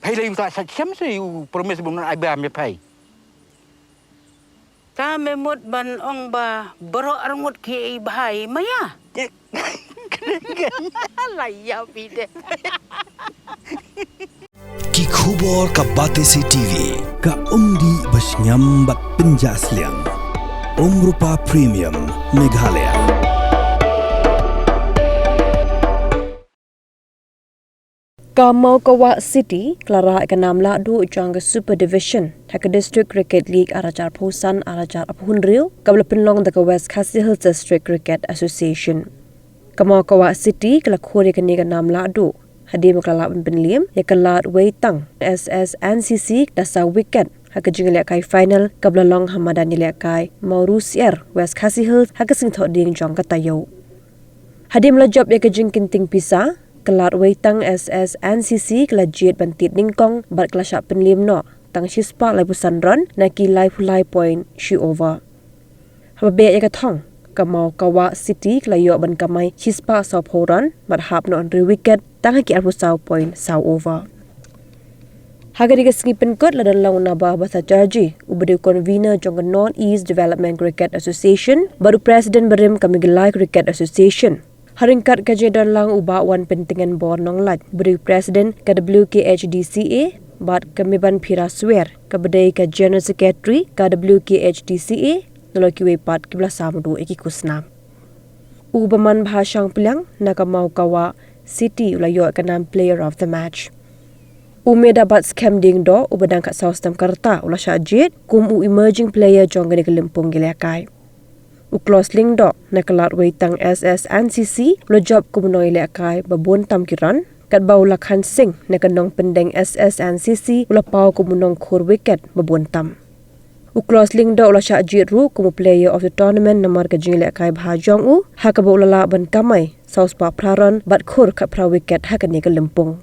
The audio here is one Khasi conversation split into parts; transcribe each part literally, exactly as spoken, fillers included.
Phai lei u ta sa chem se u promise bun ai ba me phai. Ta me mut ban ong ba baroh arngut ki ei bha ei maya. La ïa phi de. Ki khubor ka Batesi TV, ka umdih ba shngiam bad pynjah sliang. Umrupa Premium, Meghalaya. Ka Mawkawah City ka la rah ïa ka nam lahduh jong ka Super Division ha ka District Cricket League ar hajar arphew san ar hajar arphew hynriew, kaba la pynlong da ka West Khasi Hills District Cricket Association. Ka Mawkawah City ka la khur ïa kane ka nam lahduh hadien ba ka la lah ban pynliem ïa ka Lad Weitang S S N C C da saw wicket ha ka jingïalehkai final kaba la long ha madan ïalehkai Mawrusiar, West Khasi Hills, ha ka sngi Thohdieng jong ka taïew. Hadien ba la jop ïa ka jingkynting pisa, ka Lad Weitang S S N C C ka la jied ban tied nyngkong bad ka la shah pynliem noh tang shispah laiphew san run na ki laiphew lai point shi over. Haba beh ïa ka thong, ka Mawkawah City ka la ïoh ban kamai shispah sawphew run bad hap noh hynriew wicket tang ha ki arphew saw point saw over. Ha kane ka sngi pynkut la don lang u Naba Bhattacharjee, uba dei u convener jong ka North East Development Cricket Association bad u President barim ka Meghalaya Cricket Association. Ha ryngkat ka jingdon lang u Bah Wanpyntngen Bor Nonglait, uba dei u President ka W K H D C A, bad ka Mibanphira Swer, kaba dei ka General Secretary ka W K H D C A, nalor kiwei pat kiba la sam duh ïa ki khusnam. U Bamman Bhashang Pliang na ka Mawkawah City u la ïoh ïa ka nam Player of the Match. U Medabat Skhem Diengdoh, uba dang khatsaw snem ka rta, u la shah jied kum u emerging player jong kane ka lympung ïalehkai. U Klos Lyngdoh na ka Lad Weitang S S N C C u la jop kum u nongïalehkai ba bun tam ki run, katba u Lakhan Singh na ka Nongpyndeng S S N C C u la paw kum u nongkhur wicket ba bun tam. U Klos Lyngdoh u la shah jied ruh kum u Player of the Tournament namar ka jingïalehkai bha jong u, ha kaba u la lah ban kamai sawspah phra run bad khur khatphra wicket ha kane ka lympung.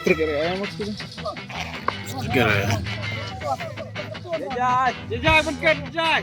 Sticker ya, maksudnya? Sticker ya. Jai, jai, jai, Venkat, jai.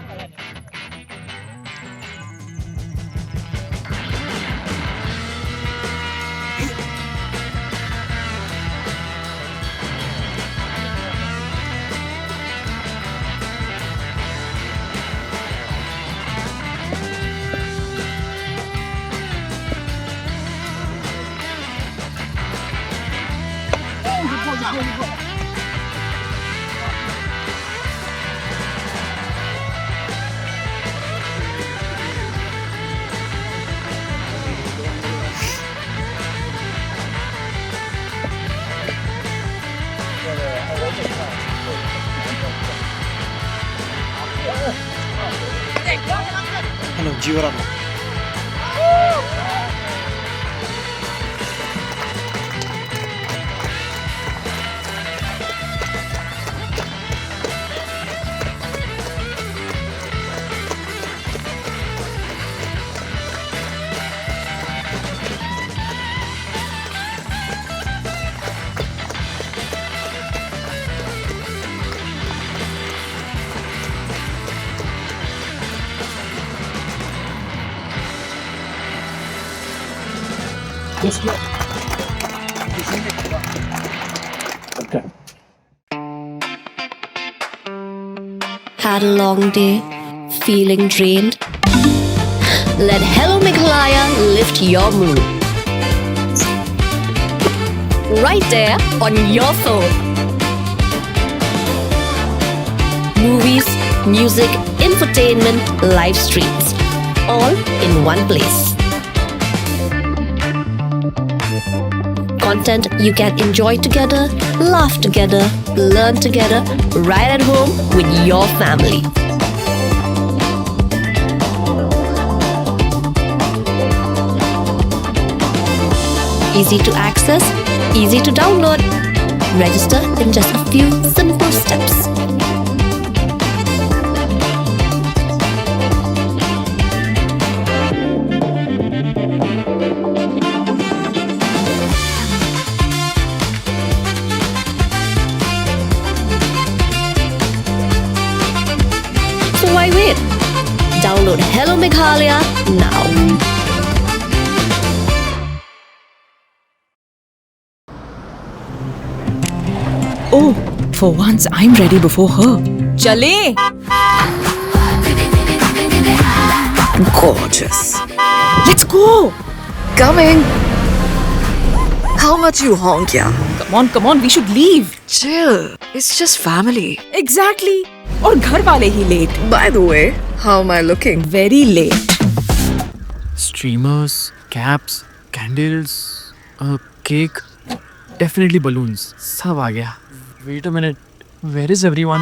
Hello, Jivaram. Had a long day? Feeling drained? Let Hello Meghalaya lift your mood. Right there on your phone. Movies, music, infotainment, live streams, all in one place. Content you can enjoy together, laugh together, learn together, right at home with your family. Easy to access, easy to download. Register in just a few simple steps. So why wait? Download Hello Meghalaya now. Oh, for once I'm ready before her. Chale. Gorgeous. Let's go. Coming. How much you honk, yeah? Come on, come on, we should leave. Chill. It's just family. Exactly. और घर वाले ही late. By the way, how am I looking? Very late. Streamers, caps, candles, a cake, definitely balloons. सब आ गया. Wait a minute. Where is everyone?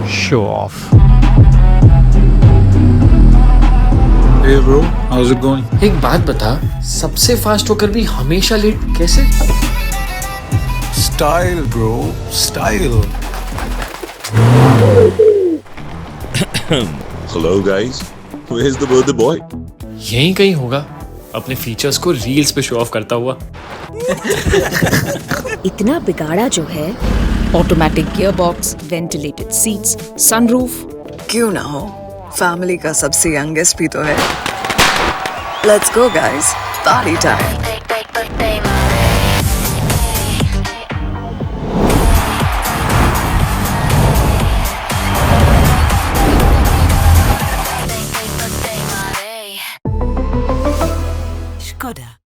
Show off. Hey bro, how's it going? एक बात बता, सबसे फास्ट होकर भी हमेशा लेट कैसे? Style bro, style. Hello guys, where's the birthday boy? यहीं कहीं होगा, अपने फीचर्स को रील्स पे शो ऑफ करता हुआ. इतना बिगाड़ा जो है. Automatic gearbox, ventilated seats, sunroof. क्यों ना हो, फैमिली का सबसे यंगेस्ट भी तो है। Let's go guys, party time. Skoda.